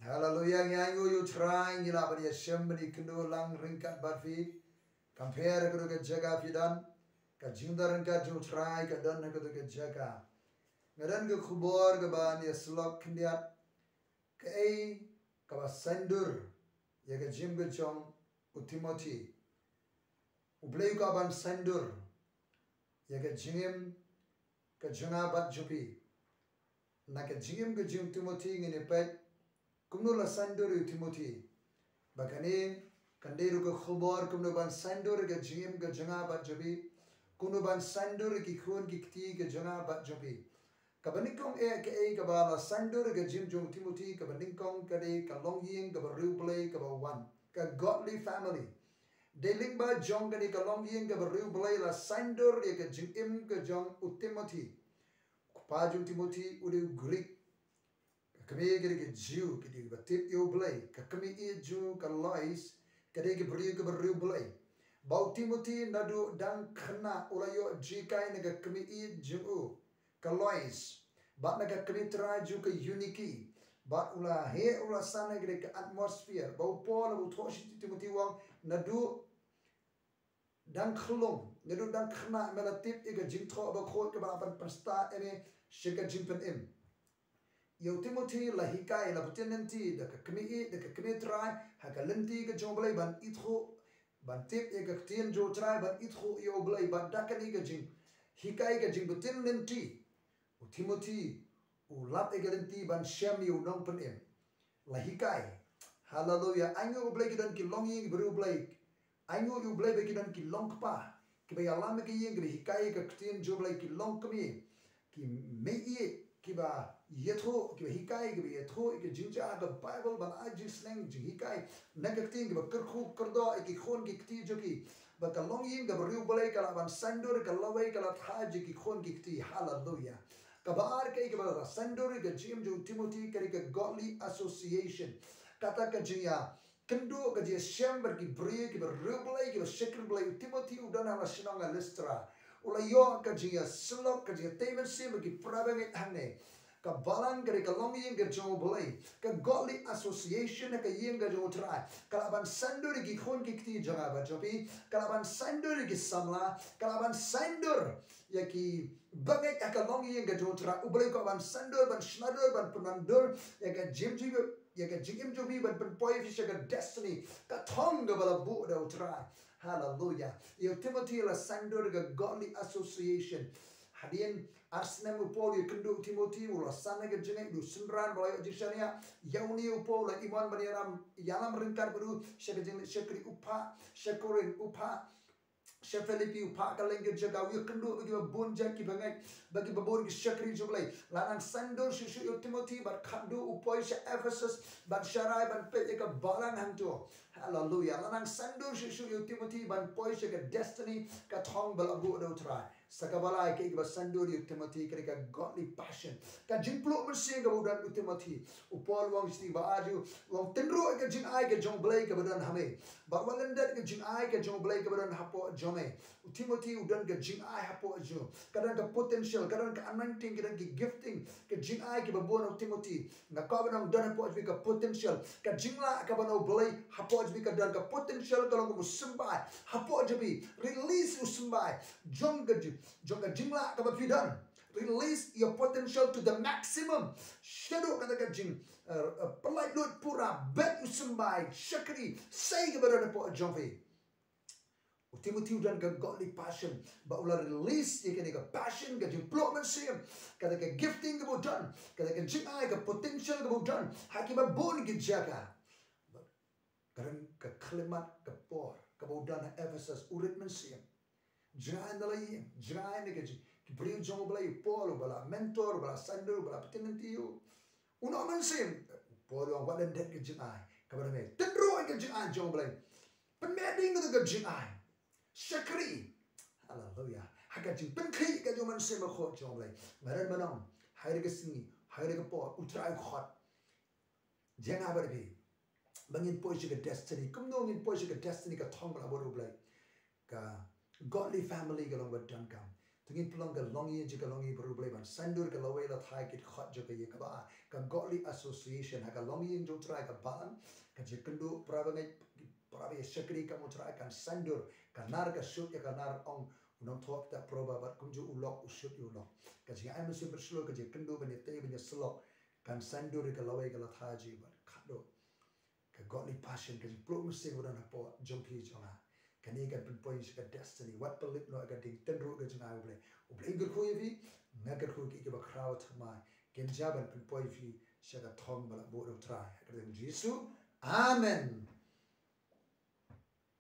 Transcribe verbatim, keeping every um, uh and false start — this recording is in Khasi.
Haleluya, ngi ainguh ïa u Trai, ngi lah ban ïa shem bad ïa kynduh lang ryngkat bad phi. Kam pher ha kano ka jaka phi don, ka jingdon ryngkat jong u Trai ka don ha kano ka jaka. Nga don ka khubor kaba ngi ïa sylok khyndiat. Kaei kaba saiñdur ïa ka jingim ka jong u Timothi. U Blei u kwah ban saiñdur ïa ka jingim ka jong nga bad jong phi. Na ka jingim ka jong u Timothi ngin ïa peit kumno la saiñdur ïa u Timothi. Ba kane kan dei ruh ka khubor kumno ban saiñdur ïa ka jingim ka jong nga bad jong phi. Kumno ban saiñdur ïa ki khun ki kti ka jong nga bad jong phi. Kaba nyngkong eh kaei kaba la saiñdur ïa ka jingim jong u Timothi, kaba nyngkong ka dei ka longïing kaba riewblei kaba wan, ka godly family. Dei lyngba jong kane ka longïing kaba riewblei la saiñdur ïa ka jingim ka jong u Timothi. U kpa jong u Timothi u dei u Greek. Ka kmie ka dei ka Jiw, ka dei kaba tip ïa u Blei. Ka kmie jong u ka Lois ka dei ka briew kaba riewblei. Ba u Timothi naduh dang khynnah u la ïoh jinghikai na ka kmie jong u ka Lois, bad na ka kmie trai jong u ka Euniki. Bad u la heh u la san ha kane ka atmosphere. Ba u Paul u thoh sha u Timothi u ong naduh dang khyllung, naduh dang khynnah me la tip ïa ka jingthoh bakhuid kaba la pynstad ïa me sha ka jingpynim. Ïa u Timothi la hikai, la btin lynti da ka kmie, da ka kmie trai ha ka lynti ka jong u Blei ban ithuh, ban tip ïa ka ktien jong u Trai, ban ithuh ïa u Blei. Bad da kane ka jinghikai, ka jingbtin lynti, u Timothi u lap ïa ka lynti ban shem ïa u nongpynim. La hikai. Haleluya. Ainguh ïa u Blei ki don ki longïing ki briew Blei. Ainguh ïa u Blei ba ki don ki longkpa kiba ïalam ïa ka ïing, kiba hikai ïa ka ktien jong u Blei, ki longkmie, ki meiieit, kiba ïathuh, kiba hikai, kiba ïathuh ïa ka jingjia ka Baibl, ban ai jingsneng jinghikai na ka ktien, kiba kyrkhu kyrdoh ïa ki khun ki kti jong ki. Ba ka longïing kaba riewblei ka lah ban saiñdur, ka lawei ka la thait ïa ki khun ki kti. Haleluya. Kaba ar kaei kaba la saiñdur ïa ka jingim jong u Timothi ka dei ka godly association. Kata ka jingïa kynduh, ka jingïashem bad ki briew kiba riewblei, kiba shakri Blei. U Timothi u don ha la shnong ha Listra. U la ïoh ka jingïasyllok, ka jingïatei mynsiem bad ki para bangeit hangne. Ka balang ka dei ka longïing ka jong u Blei, ka godly association ha ka ïing ka jong u Trai. Ka lah ban saiñdur ïa ki khun ki kti jong nga bad jong phi. Ka lah ban saiñdur ïa ki samla. Ka lah ban saiñdur ïa ki bangeit ha ka longïing ka jong u Trai. U Blei u kwah ban saiñdur, ban shna dur, ban pynwandur ïa ka jingim jong phi, ïa ka jingim jong phi, ban pynpoi phi sha ka destiny, ka thong kaba la buh da u Trai. Haleluya. Ïa u Timothi la saiñdur ka godly association. Hadien ar snem u Paul u ïakynduh u Timothi, u la san ha ka jingngeit, u dei u synran ba la ïoh jingshaniah. Ïa une u Paul u la imon ban ïalam, ïalam ryngkat bad u sha ka jingleit shakri, u phah sha Korinth, u phah sha Philippi, u phah kylleng ki jaka, u ïakynduh bad kiba bun jait ki bangeit, bad kiba bun ki shakri jong u Blei. La nang saiñdur shuh shuh ïa u Timothi bad khatduh u poi sha Ephesus ban sharai, ban peit ïa ka balang hangto. Haleluya. La nang saiñdur shuh shuh ïa u Timothi ban poi sha ka destiny, ka thong ba la buh da u Trai. Sa kaba lai, kaei kaba saiñdur ïa u Timothi ka dei ka godly passion, ka jingpluh mynsiem kaba u don u Timothi. U Paul u ong sha u Timothi ba ar ju, u ong tynruh ïa ka jingai ka jong u Blei kaba don ha me. Bad wat lyndet ïa ka jingai ka jong u Blei kaba don hapoh jong me. U Timothi u don ka jingai hapoh jong u. Ka don ka potential, ka don ka anointing, ka don ka gifting, ka jingai kaba bun ha u Timothi. Nga kwah ban ong don hapoh jong phi ka potential, ka jinglah kaba na u Blei hapoh jong phi ka don, ka potential ka long kaba symbai hapoh jong phi. Release u symbai jong ka jing, jong ka jinglah kaba phi don. Release your potential to the maximum. Shaduh kata ka jing, eh, eh, pynlait lut pura, bet u symbai, shakri, sei kaba don hapoh jong phi. U Timothi u don ka godly passion, ba u la release ïa kane ka passion, ka jingpluh mynsiem, kata ka gifting kaba u don, kata ka jingai, ka potential kaba u don ha kiba bun ki jaka. Ka don ka khyllipmat ka por kaba u don ha Ephesus, u rit mynsiem. Jingai na la ïing, jingai na ka jing, ki briew jong u Blei, u Paul uba la mentor, uba la saiñdur, uba la btin lynti ïa u. U noh mynsiem. U Paul u ong wat lyndet ka jingai kaba na me. Tynruh ïa ka jingai jong u Blei. Pynbeit ïa kata ka jingai. Shakri. Haleluya. Ha ka jingpynkhih ka jong u Mynsiem Bakhuid jong u Blei. Ba don ba nong, ha kata ka sngi, ha kata ka por, u Trai u khot ïa nga bad phi ba ngin poi sha ka destiny. Kumno ngin poi sha ka destiny, ka thong ba la buh da u Blei? Ka godly family ka long ba donkam. Te ngin pynlong ka longïing jong ka longïing bad U Blei ban saiñdur ïa ka lawei la thai ki dkhot jong ka ïing kaba, ka Godly Association ha ka longïing jong U Trai ka balang, ka jingkynduh para bangeit, para ba ïa shakri kam U Trai kan saiñdur, ka nar ka shut ïa ka nar ong u nongthoh kitab Proverb bad kumjuh u lok u shut ïa u lok. Ka jingai mynsiem bad shlur, ka jingkynduh ban ïatei ban ïasyllok kan saiñdur ïa ka lawei ka la thai jong ngi bad khatduh ka godly passion, ka jingpluh mynsiem ba don hapoh jong phi jong nga. Kane kan pynpoi sha ka destiny. Wat pynlip noh ïa ka ding, tynruh ka jong nga U Blei. U Blei un kyrkhu ïa phi, nga kyrkhu ïa ki kiba khraw thymmai. Kin jia ban pynpoi phi sha ka thong ba la buh da U Trai. Ha ka kyrteng Jisu. Amen.